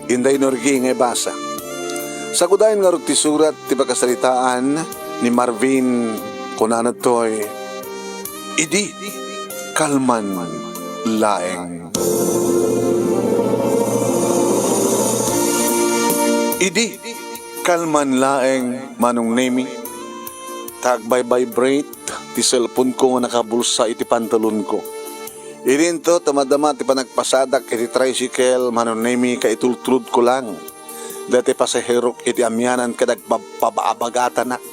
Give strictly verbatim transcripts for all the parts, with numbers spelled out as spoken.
Inday Norgi nga ibasa. Sagudayen ngarud ti surat ti pakasaritaan ni Marvin, kunana toy, "Idi, kalman laeng." Idi, kalman laeng, Manong Nemi. Ta agvibrate ti cellphone ko nga nakabulsa iti pantalon ko. Idinto ta madama ti panagpasadak iti tricycle, Manong Nemi, ket itultulod ko lang daytoy pasaherok iti amianan ket agpab-, pababagatanak.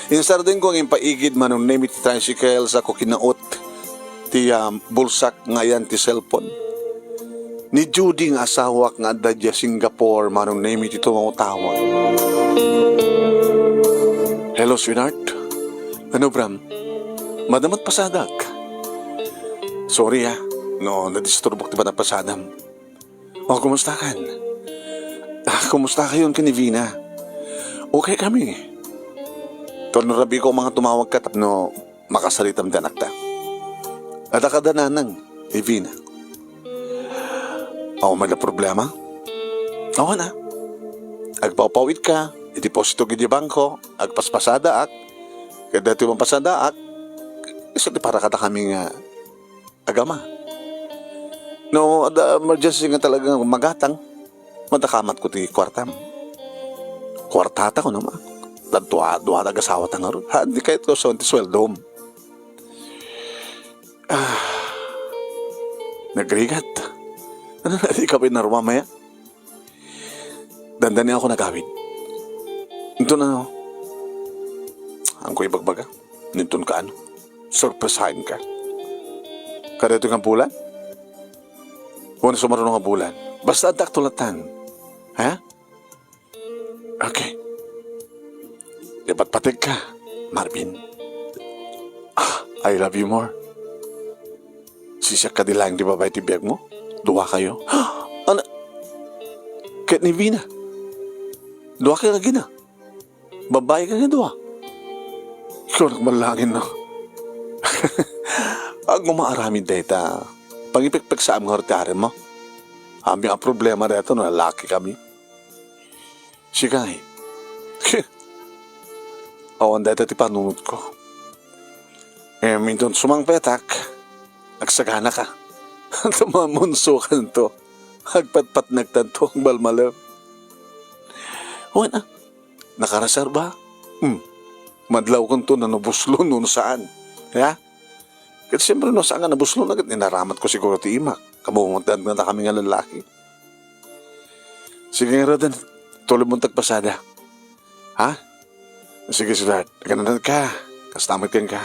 Insardengko nga impaigid, Manong Nemi, ti tricycle, sa ko kinaot ti, ah, bulsak nga ayan ti cellphone. Ni Judy nga asawak nga adda idiay Singapore, Manong Nemi, ti tumawtawag. "Hello, sweetheart. Ano, Bram? Madama ti pasadak. Sorry, ah, no nadisturbok ti panagpasadam. O, kumusta kan? Ah, kumusta kayon ken ni Vina?" "Okay kami. Ket no rabii ko nga tumawag ka tapno makasaritam ti anakta. Adda kada nanang, ni Vina." "Awan met la problema?" "Awan a. Agpawpaw-it ka, idiposito idiay bangko, agpaspasadaak, ket daytoy mapasadaak, isu ti para kadakami nga agama. No adda emergency nga talaga nga magatang, madakamatko ti kuartam." "Kuartata," kunana. "Dua, dua ti agasawata ngarud. Haan ti kayatko, sa ti sueldom." Ah, nagrigat. Ano na, di ka pinarumamaya? Dandani ako nagawid. Inton ano? Ang ko ibagbaga? Inton ka ano? Sorpresahin ka. Kada ito nga bulan? Wano sumaruno nga bulan? Basta adda tulatan. Ha? Okay. Ipatpatek ka, Marvin. Ah, I love you more. Sisiak kadi laeng ti babai ti biag mo? Dua kayo? Ana, ket ni Vina? Dua kayo lagi na? Babai ka nga dua? Ikaw nagmanlangin, no? Agmo maaramid dayta. Pangipekpeksaam nga ti arem mo. Amin a problema dayta no lalaki kami. Sigay. Awan dayta ti panunot ko. Em, inton sumangpetak, agsagana ka. Tumamunso kanto. Agpatpatnagtanto, agmalmalem. Wen, ah, nakareserba? Hmm. Madlaw kanto na nabuslon no saan. Ya? Ket siyempre, no saan nga nabuslon, ket inaramat ko siguro ti imak. Kabumatdan nga kami nga lalaki. Sige, Roden. Tuloy mo tagpasada. Ha? Sige, sweetheart. Aganadan ka. Kasta met kenka.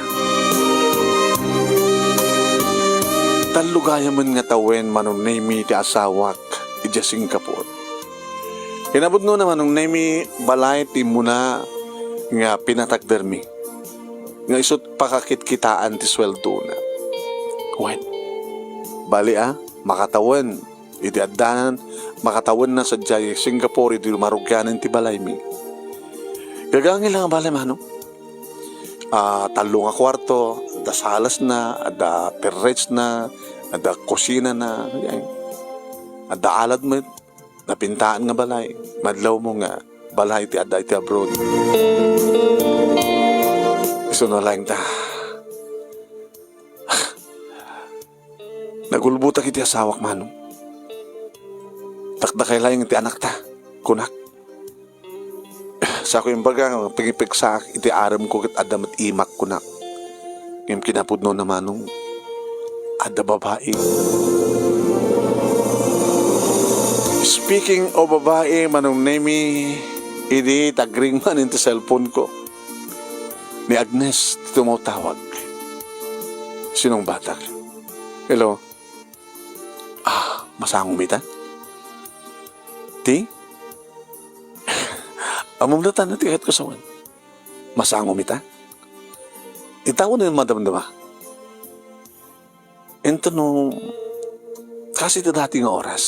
Tallo gayam nga tawen, Manong Nemi, ti asawak idiay Singapore. Kinapudno na, Manong Nemi, balay ti immuna nga pinatakdermi. Nga isut pakakitkitaan ti sueldona. Wen, bali a, makatawen iti addanan, makatawenna sadiay Singapore idi marugianen ti balaymi. Gagangil nga balay, Manong. Ah, tallo nga kuarto, adda salasna, adda perretsna, adda kusinana, adda alad met, napintaan nga balay. Madlawmo nga balay ti adda iti abroad. Isu no laeng ta. Nagulbotak iti asawak, Manong. Dakdakay laeng ti anakta, kunak. Sako imbaga nga pigipigsaak iti aremko ket adda met imak, kunak. Ngem kinapudno na, Manong, adda babai. Speaking of babai, Manong Nemi, idi tagring man iti cellphone ko. Ni Agnes ti tumawtawag. Sinong batak? Hello? Ah, masangom ita? Ti? Ammom datan ti kayatko sawen. Masangom ita? Itaon ni madamdama. Ento no, kasi ti dati nga oras.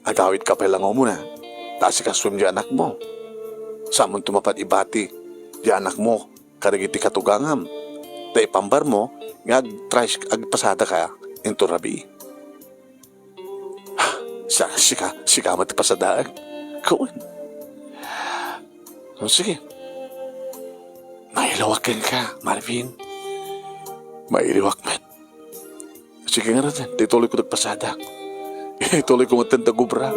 Agawid ka pay la nga umuna, ta asikasuem di anakmo. Samonto mapan ibati di anakmo kadagiti katugangam, ta ipambarmo nga agtrais-, agpasadaka inton rabii. Sika, sika met ti pasadaek. Kawen. O, sige. Mailawak kenka, Marvin. Mailiwak met. Sige ngarud, ituloy ko ti agpasada. Ituloy ko met ti agobra.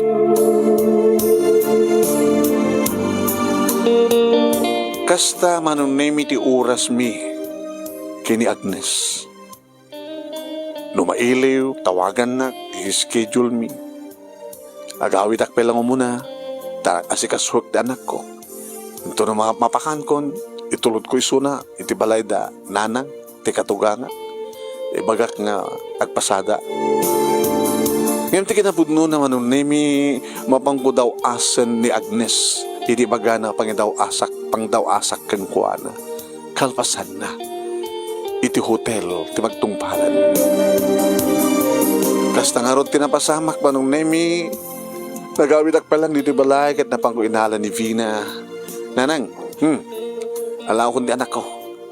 Kasta, Manong Nemi, ti orasmi ken ni Agnes. No mailiw, tawagannak, i-schedule mi. Agawidak pay lang umuna, ta asikasuek ti anakko. Intono ma-, mapakankon, itulodko isuna iti balay da nanang ti katugangak. Ibagak nga agpasada. Ngem ti kinapudnona, Manong Nemi, mapanko daw-asen ni Agnes idi ibagana pangidaw-asak, pangdaw-asak kenkuana. Kalpasanna, iti hotel ti pagtungpalan. Kasta ngarud ti napasamak, Manong Nemi. Nagawidak pay lang ditoy balay ket napanko inala ni Vina. Nanang, hmm, alaokon ti anakko,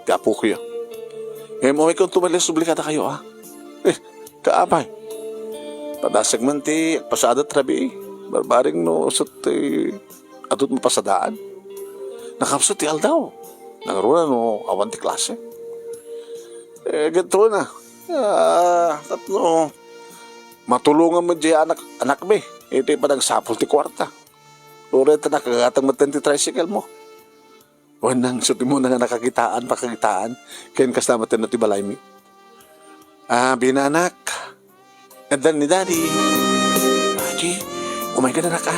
ti apokoyo. Ngem umaykonto met subli kadakayo, a. Eh, kaapay. Padasek man ti agpasada ti rabii. Barbareng no, isu ti adu ti mapasadaan. Nakapsut ti aldaw. Nangruna no awan ti klase. Eh, ganito na. Ah, tapno matulongan met diay anak, anakmi iti panagsapul ti kuarta. Uray ta nakagatang met ti tricycle mo. Wen, nang isu ti umuna nga nakakitaan, pakakitaan, ken kasta met ti balaymi. Ah, Vina, anak. Addan ni Daddy. Daddy, umayka, anak, a.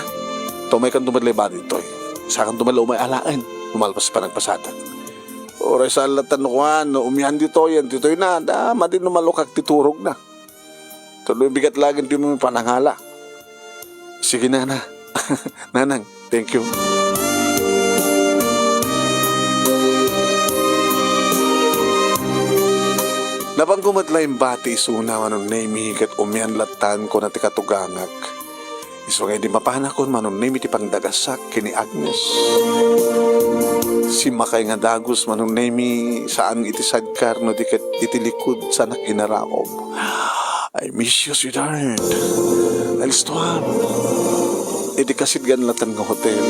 Ta umaykanto met laeng ditoy. Sakanto met laeng umay alaen. Malpas ti panagpasadak. Uray saan latta no kuan, no umian ditoy, yan ditoy na. Da, madi no malukag ti turogna. Tuloy bigat laeng ti panangala. Sige, nana. Nanang, thank you. Napanko met la imbati isuna, Manong Nemi, ket umian lattan, kuna ti katugangak. Isu nga idi mapanakon, Manong Nemi, ti pangdagasak ken ni Agnes. Simmakay nga dagus, Manong Nemi, saan iti sidecar no di ket iti likud, saanak inaraob. I miss you, sweetheart. Alistuan. Iti kasidgan lattan nga hotel.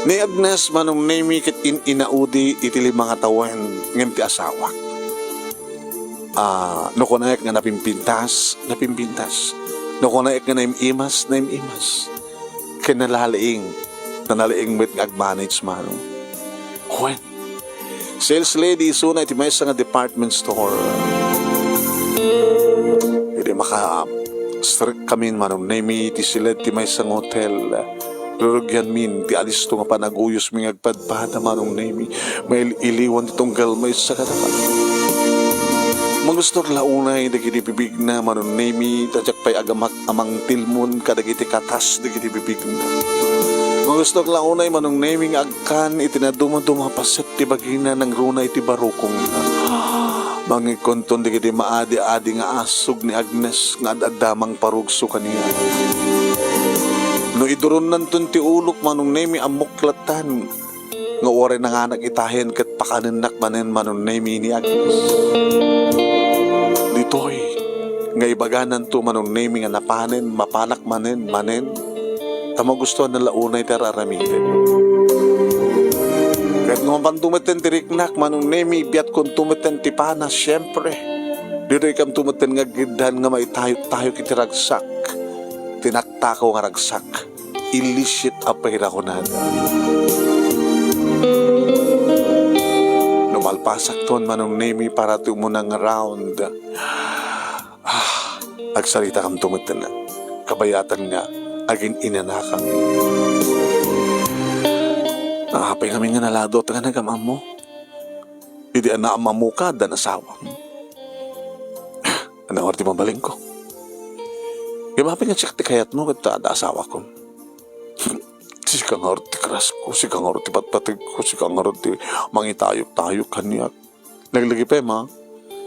Ni Agnes, Manong Nemi, ket in-inaudi iti lima nga tawen ngem ti asawak. Ah, no kunaek nga napimpintas, napimpintas. No kunaek nga naim-imas, naim-imas. Ken nalalaing, nalalaing met nga agmanage, Manong. Wen, sales lady isuna iti maysa nga department store. Idi maka-, strict kami, Manong Nemi, iti siled ti maysa nga hotel. Rurugyanmin ti alisto nga panaguyosmi nga agpadpada, Manong Nemi. Mail-iliwan ti tunggal maysa kadakayo. Mangustor la unay dagiti bibigna, Manong Nemi, ta diak pay agamak a mangtilmon kadagiti katas dagiti bibigna. Mangustor la unay, Manong Nemi, nga agkan iti nadumaduma a paset ti bagina nangruna iti barukongna. Mangikkonton dagiti maadi-adi nga asug ni Agnes nga ad-adda mangparugso kaniak. No iduronnanton ti ulok, Manong Nemi, ammok lattan nga uray nanganak itayen ket pakanennak manen, Manong Nemi, ni Agnes. Ditoy nga ibagananto, Manong Nemi, nga napanen, mapanak manen, manen. Ta magustuanna la unay ti ar-aramiden. Ket no mapanto metten ti riknak, Manong Nemi, biatkonto metten ti panas, siempre. Ditoy kamto metten nga agiddan nga maitayok-tayok iti ragsak. Ti naktakaw nga ragsak. Illicit affair a kunada. No malpasakton, Manong Nemi, para ti umuna nga round. Ah, agsaritakam tumeten. Kabayatan nga agin-inanakam. Ah, apay ngamin nga nalado ta nga nagam-ammo. Idi ania a mamuka addan asawam. Ania ngarud ti mabalinko? Ngem apay nga siak ti kayatmo ket adda asawakon? Sika ngarud ti crush ko, sika ngarud ti patpategko, sika ngarud ti mangitayok-tayok kaniak. Laglagipen,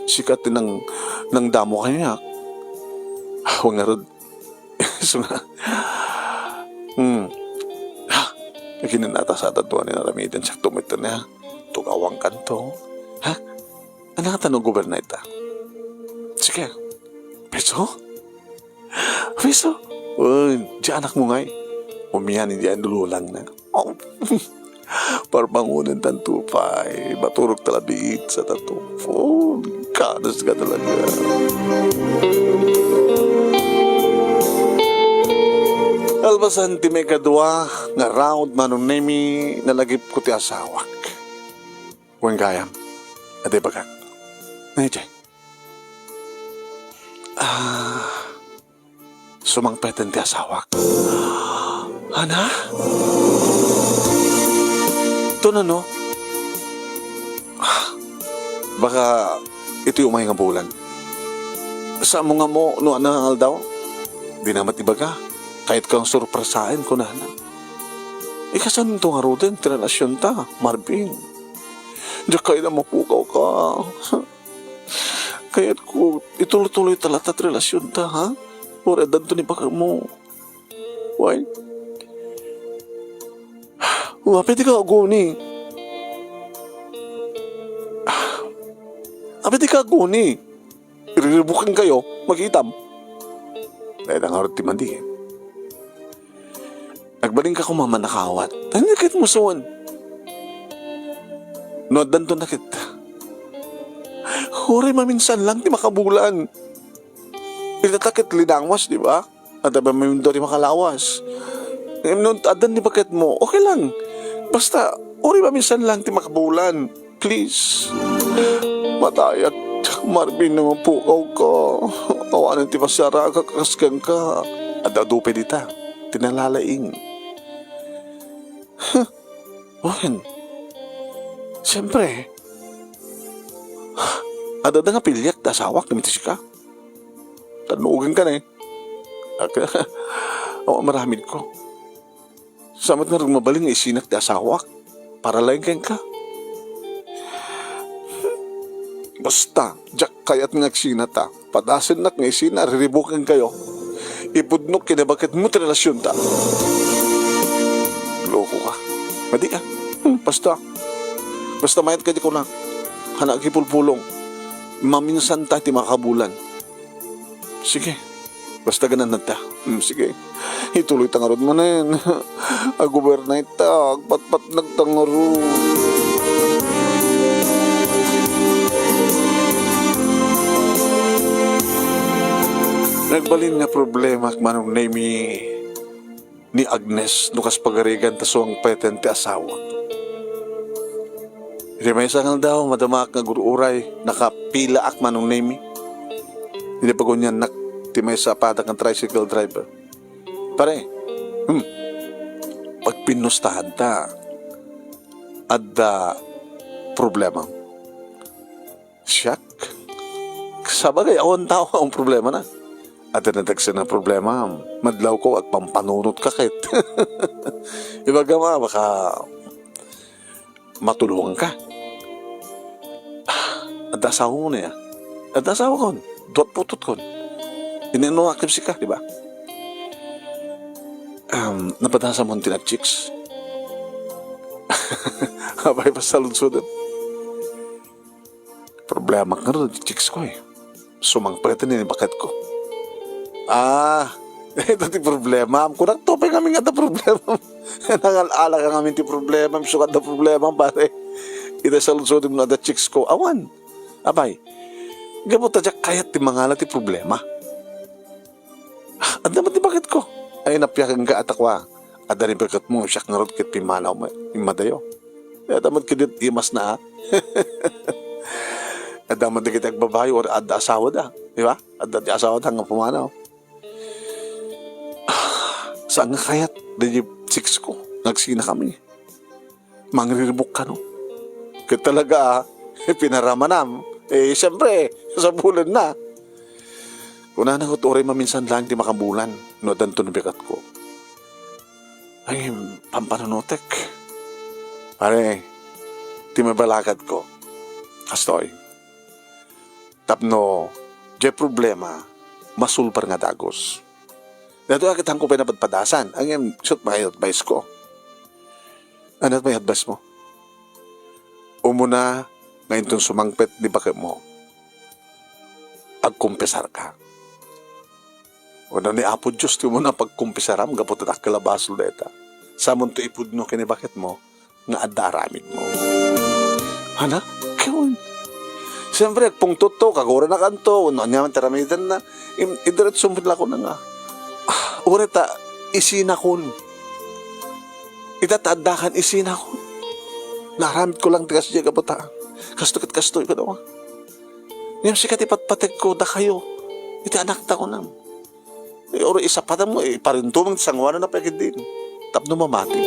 sika ti nang-, nangdamo kaniak. Awan ngarud. Isu nga. Hmm. Ha? Aginan-atas a dadduma ni aramiden siak tumeten, ha? Tugawangkanto. Ha? Ania ngata no gobernayta? Sige. Petso? Piso? Uy, di anakmo ngay. Umian idi ay nululangna. Oh, parbangonen tanto pay. Maturog talabiit sa tato. Oh, kanas ka talaga. Alpasan ti maikadua nga round, Manong Nemi, nalagipko ti asawak. Wen gayam, adi bagak. Nayjay. Ah, sumangpeten ti asawak. Ana? Ito na, no? Ah, baka ito'y umay nga bulan. Saan mo nga mo no anang aldaw? Di na met ibaga. Kayat kang surpresaen, kunana. Ikasanto nga ruden ti relasyonta, Marvin. Diak kayat a mapukaw ka. Kayatko, ituloy-tuloy ta latta ti relasyonta, ha? Uray addanto ni baketmo. Why? Apay di ka aguni? Apay di ka aguni? Iriribuken kayo, magitam. Dayta ngarud ti madi. Agbalinka koma mannakawat. Ania ket musuan? No addanto na ket, uray maminsan lang ti makabulan. Ita ta ket linanguas, di ba? Adda ba maminsan ti makalawas? Ngem no addan ni baketmo, okay lang. Basta, uray maminsan lang ti makabulan. Please. Matayak, Marvin, no mapukaw ka. Awanen ti pasiaragak a kas kenka. Adda adu pay dita. Ti nalalaing. Huh. Wen. Siyempre. Adda nga pilyak ti asawak, ngem ti sika. Tannugenka ne. Ak-, awan maramidko. Sa met nga mabalin nga isinak ti asawak para laeng kenka. Basta, diak kayat nga agsinata. Padasennak nga isina, riribuken kayo. Ipudnok ken ni baketmo ti relasyonta. Loko ka. Madi ka. Hmm, basta. Basta mayat ka di kunak. Hana agipulpulong. Maminsanta ti makabulan. Sige. Basta ganannatta. Hmm, sige. Ituloy ta ngarud manen. Agubernay ta, agpatpatnag ta ngarud. Nagbalin nga problema, Manong Nemi, ni Agnes no kas pagarigan ta sumangpeten ti asawa. Iti maysa nga aldaw, madamaak nga agur-uray, nakapilaak, Manong Nemi. Iti paguniannak ti maysa a padak nga tricycle driver. Pare, hmm, pagpinnustahan ta. Adda problema. Siak? Sabagay, awan tao nga awan problema na. Adda nadagsen a problema, madlawko, agpampanunot ka ket. Ibaga ma, baka matulongan ka. Ah, adda asawa mo na ya. Adda asawa kon. Duat putot kon. Inino active sika, di ba? Um, napadasa mo ang tinag chicks? Abay, pasaludsodem. Problema nga rin, chicks ko eh. Sumangpeten ni baketko. Ah, ita ti problema. Kunak to pay ngamin nga ta problema. Nangal-ala ka ngamin ti problema. Sukat da problema, pare. Ita saludsodem no adda chicks ko. Awan. Abay. Gapu ta diak kayat ti mangala ti problema. Adda met ti baketko. Ay, napiaken ka, atakwa. Adda ni baketmo, siak ngarud ket pimmanaw met, immadayo. Adda met ket imas na, ah. Adda met dagiti agbabayo, or adda asawa da, di ba? Adda ti asawa da nga pumanaw. Saan nga kayat, dagiti chicks ko, nagsina kami. Mangriribuk kano. Ket talaga, ah, pinaramanam. Eh, siyempre, sabulen na. Kunana ket uray maminsan lang ti makabulan no addanto ni baketko. Ay, pampanunotek. Pare, ti mabalakadko. Kastoy. Tapno, diay problema, masulbar nga dagus. Datoy a ket haanko pay napadpadasan, ngem isu ti advice ko. Ania ti advice mo? Umuna nga inton sumangpet ni baketmo, agkompiasarka. Wenno ni Apo Dios ti umuna pagkumpisaram gapu ta dakkel a basol dayta. Samonto ipudno ken ni baketmo nga adda aramidmo. Hana? Ken, siyempre, agpungtotto, kaguranakanto, wenno aniaman ti aramidenna, im-, idiretso met la kunana nga, "Ah, uray ta isinakon. Ita ta addakan isinakon. Naaramidko lang ti kasdiay gapu ta kasto ket kastoy," kunana. "Ngem sika ti patpategko, dakayo, iti anakta," kunana. Eh, uray isapatmo, eh, iparintumeng ti sangoananna pay ketdin tapno mamati.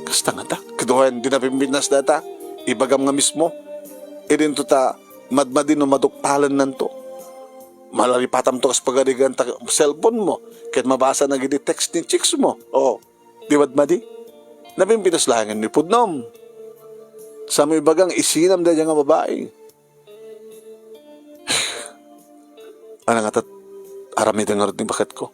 Kasta ngata, ket wen di napimpintas dayta, ibagam nga mismo, idinto ta madmadi no maduktalennanto. Malaripatamto kas pagarigan ta cellphone mo, ket mabasa na gidi text ni chicks mo. Oh, di madmadi? Napimpintas laengen ni pudnom. Samo ibagang isinam daydiay nga babai. Ana nga tat-, aramiden ngarud ni baketko.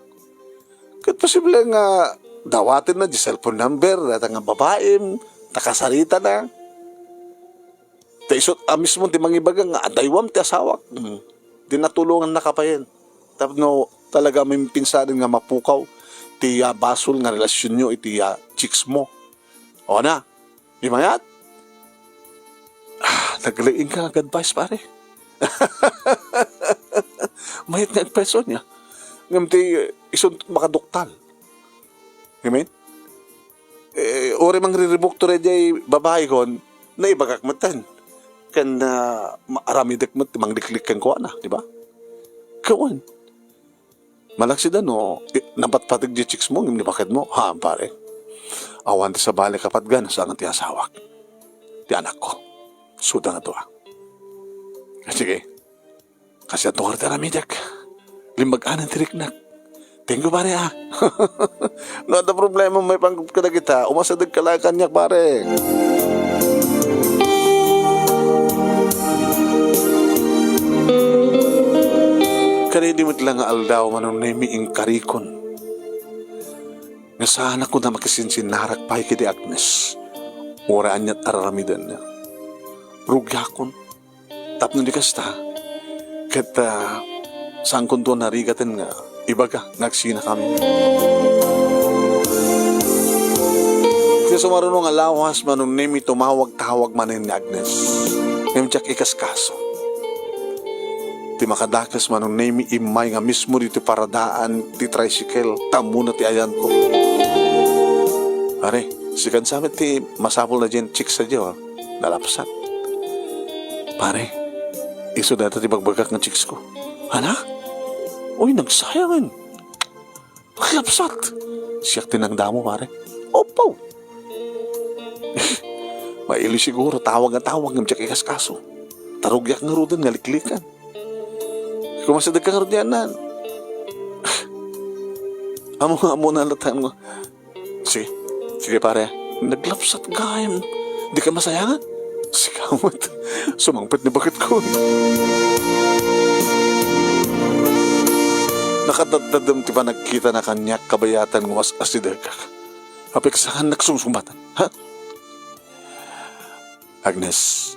Ket posible nga dawatenna di cellphone number dayta nga babaim, ta kasaritana. Ta isu a mismo ti mangibaga nga adaywam ti asawak. Hmm. Di natulongannaka payen. Tapno talaga mampinsanen nga mapukaw ti, ah, basol nga relasionyo iti, ah, chicks mo. O na, di mayat? Ah, naglaing ka nga advice, pare. Mayat nga advice, o niya. Ngem ti, eh, isun makaduktal. Amen? Eh, uray mangriribukto daydiay babaikon, naibagak metten. Ken, ah, ma-, aramidek met ti mangliklik kenkuana, di ba? Kawan. Malaksid a no, i-, napatpateg di chicks mo, ngem ni baketmo, ha, pare. Awan ti sabali, kapatgan, saan ti asawak. Ti anakko. Suda nga dua. Sige. Kasianto ngarud ti aramidek. Limbag-anan ti riknak. Thank you, pare, ah. No adda problema maipanggep kadagita, umasidegka laeng kaniak, pare. Kadaydi met la nga aldaw, Manong Nemi, inkarikon nga saanakon a makisinsinnarak pay ken ni Agnes. Uray aniat a aramidenna. Rugiakon. Tapno di kasta, ket, ah, saankonto a narigaten nga ibaga nga agsinakami. Iti sumaruno nga lawas, Manong Nemi, tumawag-tawag manen ni Agnes. Ngem diak ikaskaso. Ti makadakes, Manong Nemi, immay nga mismo ditoy paradaan ti tricycle, ta ammona ti ayanko. Pare, sikan sa met ti masapul daydiay chicks a diay, ah. Nalapsat. Pare, isu dayta ti bagbagak nga chicks ko. Hala? Uy, nagsayangen. Naglapsat. Siak ti nangdamo, pare. Opo. Maili siguro, tawag nga tawag, ngem diak ikaskaso. Ta rugiak ngaruden nga liklikan. Kumasidegka ngarud diay, nan. Amo nga, amo na latan mo. Sige. Sige, pare. Naglapsat gayam. Di ka masayangan? Sige, amat. Sumangpet ni baketko. Nakadadadem ti panagkitana kaniak kabayatan nga as-asidegak. Apeksangan nagsumsumatan. Ha? Agnes.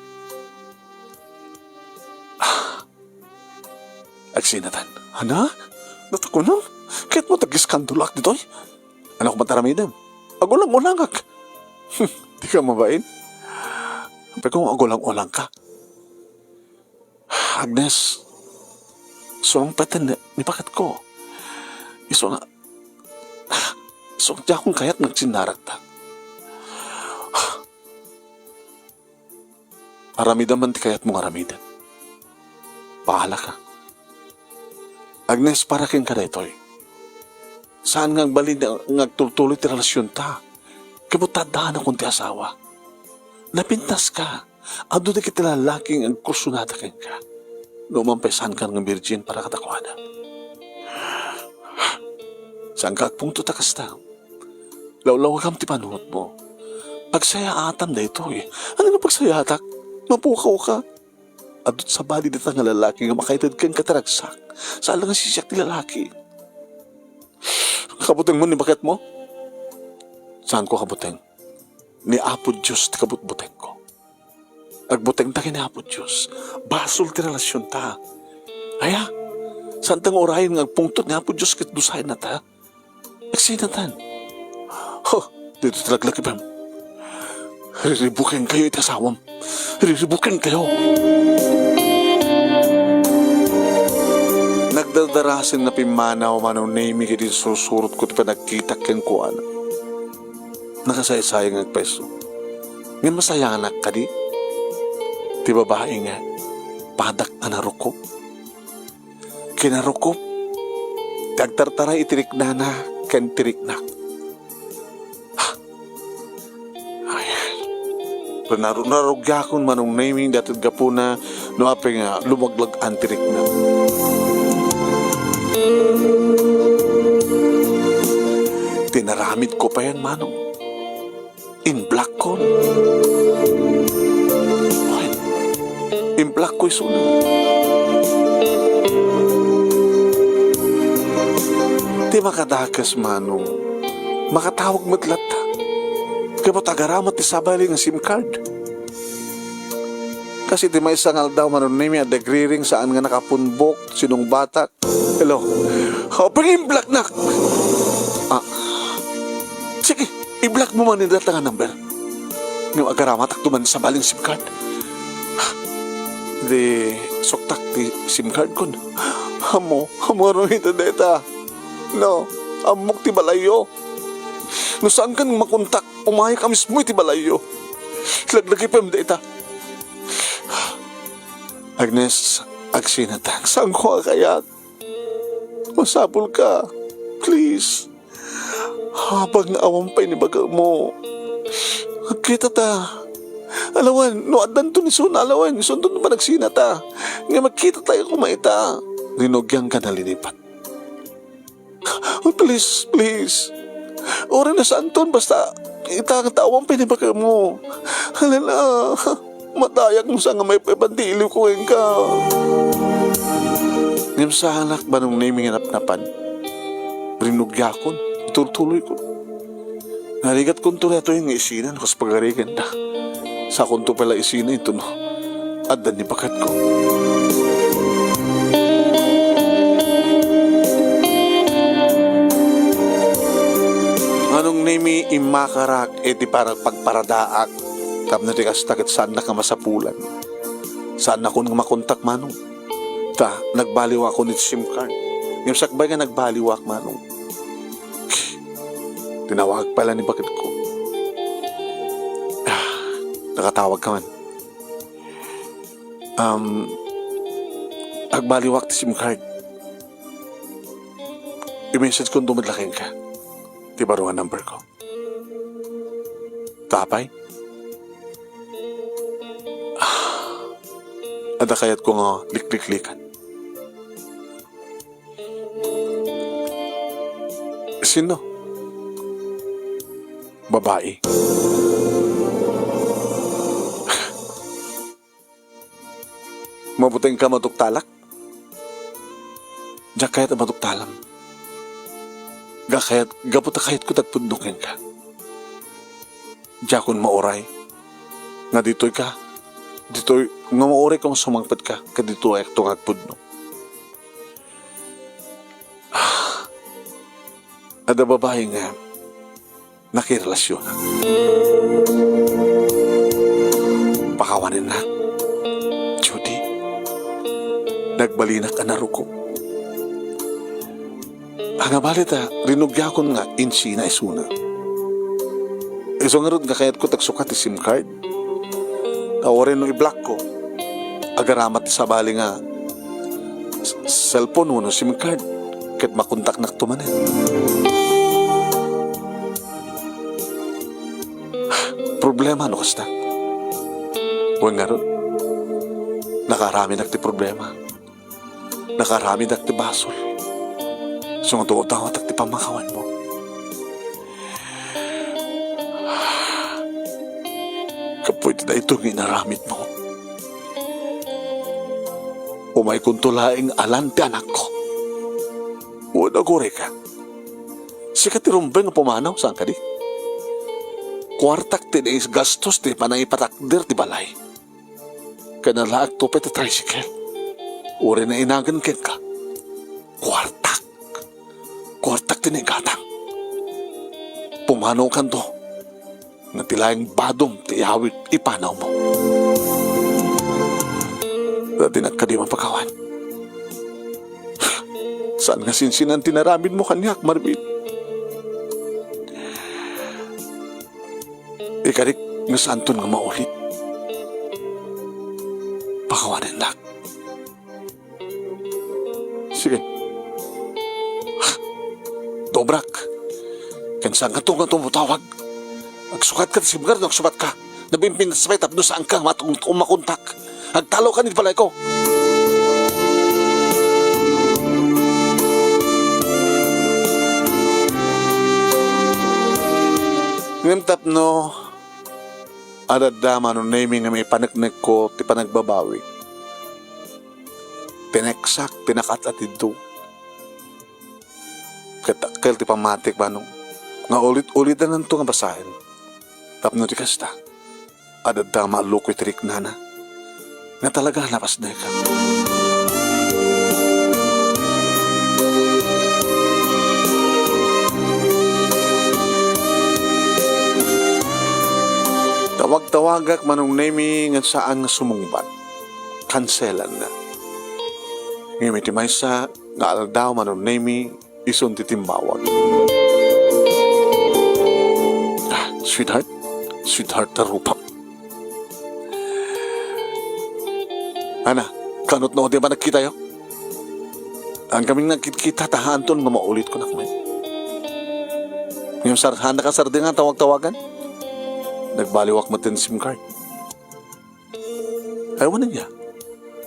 Ah. Agsinatan. Ana? Natakunam? Kayatmo ta agiskandaloak ditoy? Ania koma ti aramidem? Agulang-ulangak. Di ka mabain? Apay kung agulang-ulang ka. Agnes, sumangpet ni, ni baketko. Isu nga, isu nga diakon kayat nga agsinnarakta. Aramidem man ti kayatmo nga aramiden. Bahala ka. Agnes, para kenka daytoy. Saan nga agbalin nga agtultuloy ti relasionta? Gapu ta addaanakon ti asawa. Napintaska. Adu dagiti lalaki nga agkursunada kenka. Numan pay saanka nga virgin para kadakuada. Saanka agpungtot a kasta. Lawlawagam ti panunotmo. Pagsayaatam daytoy. Ania nga pagsayaatak? Mapukaw ka. Adu sabali dita nga lalaki nga makaited kenka ti ragsak. Saan la nga sisiak ti lalaki. Kabutengmo ni baketmo? Saanko kabuteng. Ni Apo Dios ti kabutbutengko. Agbutengta ken ni Apo Dios. Basol ti relasionta. Aya, saanta nga urayen nga agpungtot ni Apo Dios ket dusaennata? Agsinatan. Ho, ditoy ti laglagipem. Riribukenkayo iti asawam. Riribukenkayo. Nagdardarasen nga pimmanaw Manong Nemi ket insursurotko ti panagkitak kenkuana. Nakasaysayang nga agpayso. Ngem masayanak kadi? Ti babai nga, padak a narukop. Kinarukop ti agtartaray iti riknana ken ti riknak. Ay, naru-, narugiakon Manong Nemi daytoy gapuna no apay nga lumaglag-an ti rikna. Tinaramidko payen, Manong. Inblock-kon. Wen, inblock-ko isuna. Ti makadakes, Manong, makatawag met latta. Gapu ta agaramat ti sabali nga SIM card. Kas iti maysa nga aldaw, Manong Nemi, a nagriring saan nga nakapunbok, sinungbatak. Hello? Apay nga inblocknak? Ah. Sige, i-block mo man iti dayta nga number. Ngem agaramat-akto man sabali nga SIM card. Di suktak ti SIM card kon. Ammo, ammo ngarud ita dayta. No, ammok ti balayyo. No saankan makontak, umayka mismo iti balayyo. Laglagipem dayta. Agnes, agsinatan. Saanko a kayat? Masapulka. Please. Habang awan pay ni baga mo. Agkitata. Alawen, no addanto isuna, alawen, isunto no panagsinata. Nga magkitata koma ita. Rinugian ka na linipat. Oh, please, please. Uray no saanton, basta ita nga awan pay ni baga mo. Hala na. Madayak no saan nga maipaipan ti iliwko kenka. Ngem saanak Manong Nemi nga napnapan. Rinugiakon, itultuloyko. Narigatkonto daytoy nga isina no kas pagarigenda. Sakonto pay la isina intono adda ni baketko. Manong Nemi, immakarak iti para-, pagparadaak. Tapno ti kasta ket saannak a masapulan. Saannakon nga makontak, Manong. Ta, nagbaliwakon iti SIM card. Ngem sakbay nga nagbaliwak, Manong, tinawag pay la ni baketko. Ah, nakatawag ka man. Um, agbaliwak ti SIM card. I-message-konto met la kenka ti baro nga number ko. Ta apay? Ah, adda kayatko nga likliklikan. Sinno? Babai. Mabuteng ka maduktalak? Diak kayat a maduktalam. Ga kayat, gapu ta kayatko ti agpudno kenka. Diakon mauray nga ditoy ka, ditoy nga mauray kung sumangpet ka, ket ditoy ayakto nga agpudno. Adda babai nga nakirelasionak. Pakawanennak, Judy. Nagbalinak a narukop. Ania bale ta rinugiakon nga insina isuna. Isu ngarud nga kayatko ti agsukat ti SIM card. Ta uray no i-block ko, agaramat ti sabali nga s-, cellphone wenno SIM card, ket makontaknakto manen. Problema no kasta. Wen ngarud, nakaaramidak ti problema. Nakaaramidak ti basol. Isu nga dawatek ti pamakawanmo. Gapu iti daytoy nga inaramidmo, umaykonto laeng alan ti anakko. Wen, agurayka. Sika ti rumbeng nga pumanaw, saan kadi? Kuartak ti naigastos ti panangipatakder ti balay. Kinalaekto pay ti tricycle. Uray nainagen kenka, kuartak. Kuartak ti naigatang. Pumanokanto nga ti laeng badom ti iyawid ipanawmo. Dati nagkadi mapakawan. Saan nga sinsinan ti naramidmo kaniak, Marvin? Ikarik nga saanton nga maulit. Pakawanennak. Sige. Dobrak. Ken saanka nga tumutawag. Agsukatka ti SIM card no agsubatka. Nabimpintas pay tapno saanka nga matug-, makontak. Agtaloka iti balayko. Ngem tapno adda Mano Nemi nga maipaneknekko ti panagbabawi. Pineksak, pinakaat-atidto. Ket dakkel ti pammatik, Manong, nga ulit-ulitananto nga basaen. Tapno di kasta, adda maallukoy ti riknana nga talaga napasdekak. Tawag-tawagak, Manong Nemi, nga saan nga sumungbat. Kanselanna. Ngem iti maysa nga aldaw, Manong Nemi, isun ti timmawag. Ah, sweetheart? Sweetheart, tarupam. Ana, kanut no di ba nagkitayo? Ang kaming nagkitkita, ta haanton nga maulit ko nakmen. Ngem sar-, haan nakasardeng nga tawag-tawagan? Nagbaliwak met ti SIM card. Ay, wano niya.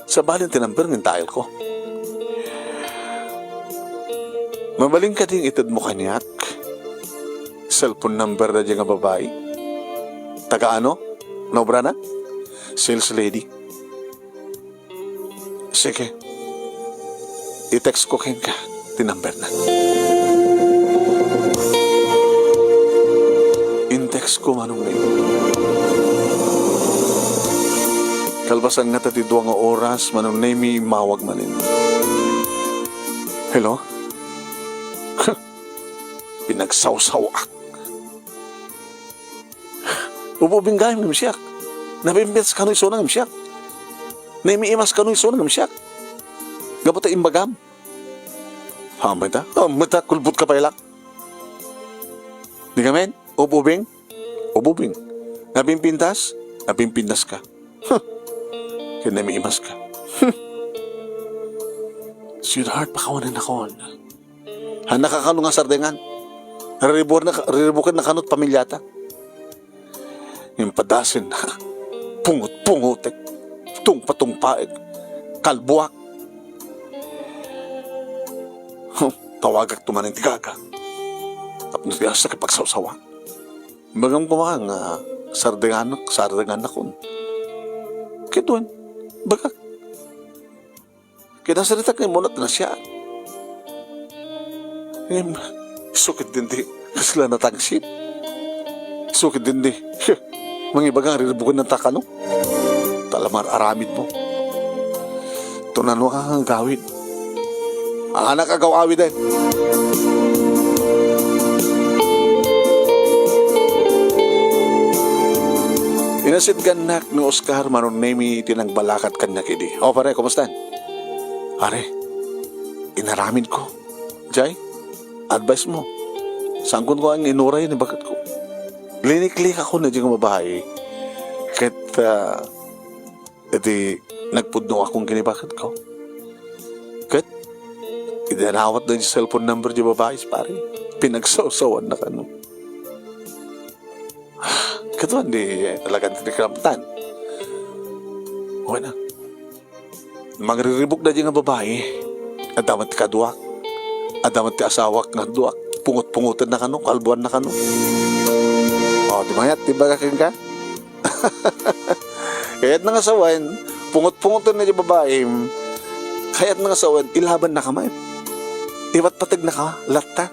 Sabali ti number nga dial ko. Mabalin kadi nga itedmo kaniak? Cellphone number na di nga babai. Taga ano? Naobrana? Sales lady. Sige. I-text ko kenka ti number na. In-text ko, Manong Nemi. Kalpasan ngata ti dua nga oras, Manong Nemi, immawag manen. Hello? Pinagsawsawak. Ububing gayam ngem siak. Nabimbes kano isuna ngem siak. Naimiimas kano isuna ngem siak. Gapu ta imbagam. Hamet a? Hamet a, kulbot ka pay lak. Di ka men? Ububing? Ububing. Nabimbintas? Nabimbintas ka. Huh. Ken naimiimas ka. Huh. Sweetheart, pakawanennakon. Haan nakakano nga sardengan. Riribuken na, riribuken na kano ti pamilyata. Ngem padasen, pungot-pungotek, tungpa-tungpaek, kalbuak. Huh, tawagak to manen ti gaga. Tapno ti asa ket pagsawsawa. Bagam koma nga sardenganak, sardengannakon. Ket wen, bagak. Kinasaritak nga imunat na siya. Ngem, isu ket dindi, kasla natangsit. Isu ket dindi, mangibaga nga riribuken na ta kano. Talamar aramid mo. Tunano ka nga gawid. Anak agaw-awiden. Inasitgannak ni Oscar Manong Nemi ti nagbalakat kaniak idi. O, pare, kumusta? Are, inaramid ko. Jay, advice mo. Sangkon ko ang inuray ni bakat ko. Liniklik ako na diyang babae. Ket, ah, iti nagpudno akong kinibakat ko. Ket, idanawat na di cellphone number di babae, pare. Pinagsawsawan na kano. Ket wen di talagan ti kalamtan. Okay na. Mangriribuk daydi nga babai. Adda met ti kaduak. Adda met ti asawak nga duak. Pungot-pungoten na kano, kalbuan na kano. O, di mayat, di baga kenka? Kayat na nga sawen, pungot-pungoten na di babaim. Kayat na nga sawen, ilaban na ka met. Ipatpateg na ka, latta.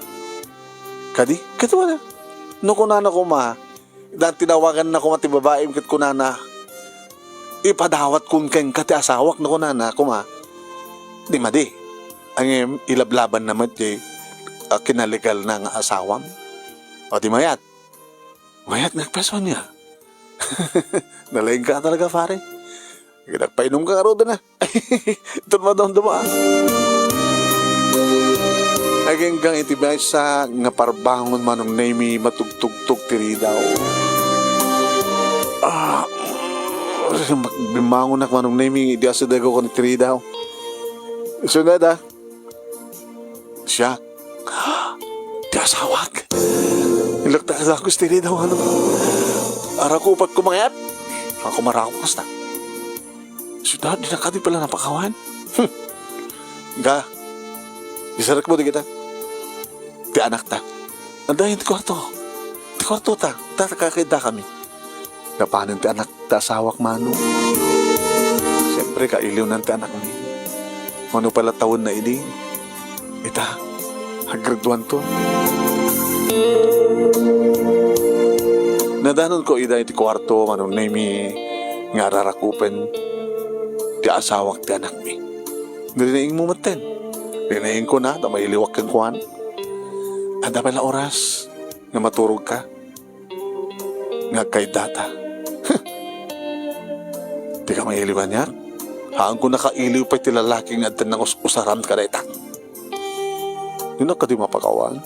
Kadi, katuwa na. No kunana koma, Dan tinawagan na koma ti babaim ket kunana, "Ipadawat kun kenka ti asawak," no kunana koma. Di madi. Ngem, ilablabanna met jay, ah, kinalegalna nga asawam. O di mayat. Mayat nga agpeso ania. Nalaingka talaga, pare. Nagpainumka ngaruden, a. Iton madamdama, a. Aginggang iti maysa nga parbangon, Manong Nemi, matugtugtog ti ridaw. Ah, bimmangonak, Manong Nemi, idi asidegko ken ti ridaw. Isu met, a. Siak. Ti asawak. Ilakta ka dagus ti ridaw, ano? Arakupatko, mayat. Ako marakup kasta. Siudad, di na kadi pala napakawan. Hmm. Ga, isarekmo dagita. Ti anakta. Adda ti kuarto. Ti kuartota. Ita, kakaidda kami. Napanen ti anak ti asawak, Manong. Siempre, kailiwnan ti anakmi. Mano pala tawenna idi? Ita, grade one to. Nadanonko ida iti kuarto, Manong Nemi, nga ararakupen ti asawak ti anakmi. Rinaingmo metten. Rinaingkona ta mailiwak kenkuana. Adda pala oras nga maturogka nga agkaiddata. Dika mailiw kaniak? Haanko nakailiw pay ti lalaki nga adda nangus-usaram kadayta. Dina kadi mapakawan?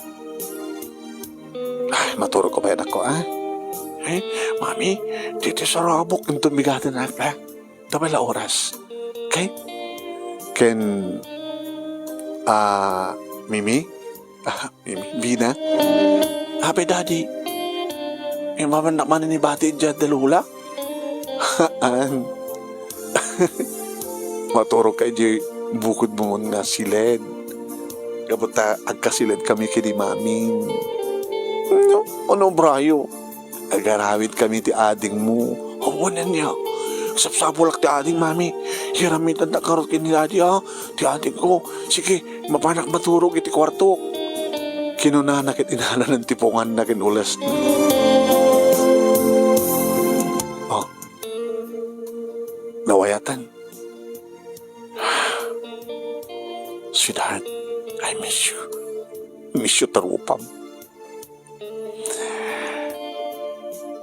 Ay, maturogko pay, anakko, a. Ay, mami, dita sarabok, inton bigaten, anak, a. Tapay la oras. Okay? Ken, a, Mimi? A, Mimi, Vina? Happy, Daddy. Imamannak manen ni bati idiay adda Lola? Haan. Maturogka idiay bukodmon nga siled. Gapu ta agkasiled kami ken ni Maming. No, ano, Brayo? Agaramid kami ti adingmo. Awan ania. Sapsapulak ti ading, Mami. Hiramitannak ngarud ken ni Daddy, a. Ti adingko. Sige, mapanak maturog iti kuartok. Kinunana ket inalanan ti punganna ken ulesna. O. Nawayatan. Sweetheart, I miss you. Miss you, tarupam.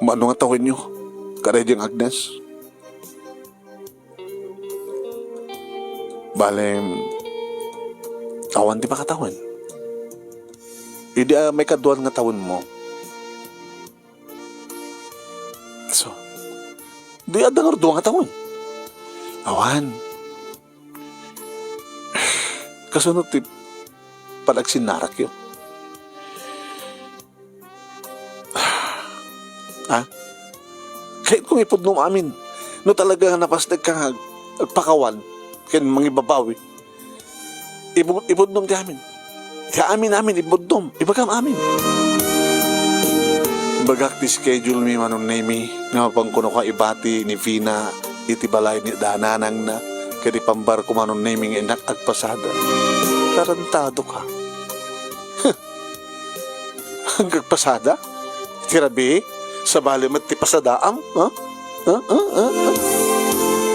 Mano nga tawenyo kadaydi nga Agnes? Bale, awan ti makatawen. Idi, a, maikaduan nga tawenmo. So, di adda nga dua nga tawen. Awan. Kasano ti panagsinnarakyo? Ha? Kayatko nga ipudnom amin. No talaga nga napasdek ka nga ag-, agpakawan ken mangibabawi, ipu-, ipudnom ti amin. Ti amin, amin, ipudnom. Ibagam amin. Ibagak ti schedule mi, Manong Nemi, nga mapan kunoka ibati ni Vina iti balay ni da nanangna, ket ipambarko, Manong Nemi, nga innak agpasada. Tarantado ka. Huh. Agpasada? Iti rabii? Sabali met ti pasadaam, ha? Ha? Ha? Ha? Ha?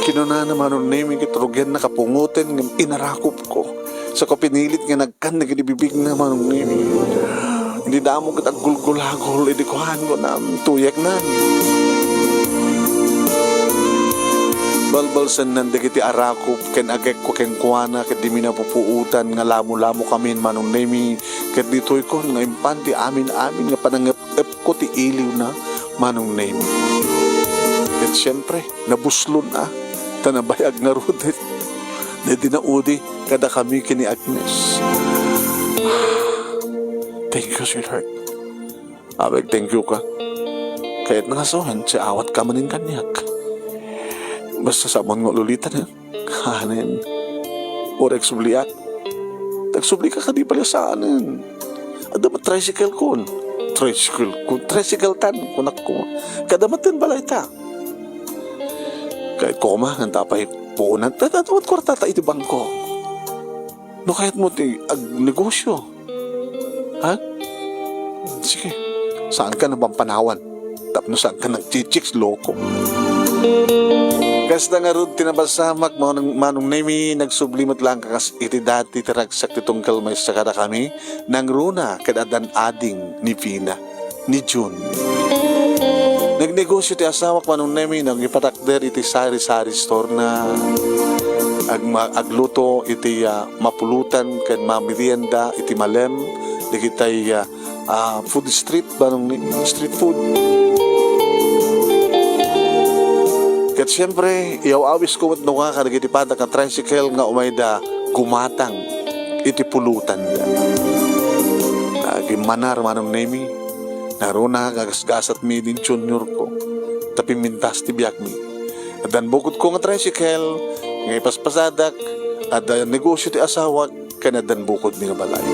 Kinunana, Manong Nemi, ket rugianna kapungoten ngem inarakupko. Saka pinilit nga nagkan dagiti bibigna, Manong Nemi. Idi damo ket aggulgulagol, idi kuan, kunam, tuyeknan. Balbalsennan dagiti arakup ken agekko kenkuana, ket dimi napupuotan nga lamo-lamokamin, Manong Nemi, ket ditoykon nga impan ti amin-amin nga panangep-epko ti iliwna, Manong Nemi. Ket siempre, nabuslon a, ta nabayag ngaruden. Daydi naudi kadakami ken ni Agnes. Thank you, sweetheart. Abeg, thank you ka. Kayatna nga sawen, siawat ka manen kaniak. Basta sa ammon nga ululiten, eh. Hanen. Uray agsubliak. Agsublika kadi paliasanen. Adda met tricycle kon. Tricycle kon. Tricycle tan, kunak ko. Kada met ten balay ta. Kayat ko koma, nga tapay puunan. Tataw at kwarta ta iti bangko. No kayat mo ti agnegosyo. Ha? Sige. Saan ka napampanawan? Tapno saan ka nagchichicks, loko? Kasta ngarud ti napasamak, Manong, Manong Nemi, nagsubli met laeng kas iti dati ti ragsak ti tunggal maysa kadakami, nangruna ket addan ading ni Vina, ni Jun. Nagnegosyo ti asawak, Manong Nemi, nangipatakder iti sari-sari store na. Agma-, agluto iti, ah, mapulutan ken mamerienda iti malem dagitay, ah, ah, food street, Manong Nemi, street food. Ket siempre, iyaw-awisko met no nga kadagiti padak nga tricycle nga umayda gumatang iti pulotanda. Nagimmanar, Manong Nemi, nangruna nga gasgasatmi ni junior ko, ta pimmintas ti biagmi. Addan bukodko nga tricycle nga ipaspasadak, adda negosyo ti asawak, ken addan bukodmi nga balay.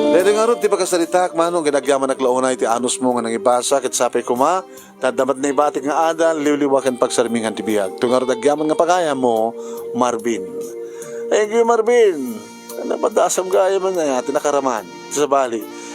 Daytoy ngarud ti pakasaritaak, Manong, ket agyamanak la unay ti anusmo nga nangibasa, ket sapay koma, ta adda met naibatik nga adal, liwliwa ken pagsarmingan ti biag. Ito ngarud agyaman nga pagayammo, Marvin. Thank you, Marvin. Napadaasam gayam man, eh, ati nakaraman. Sabali,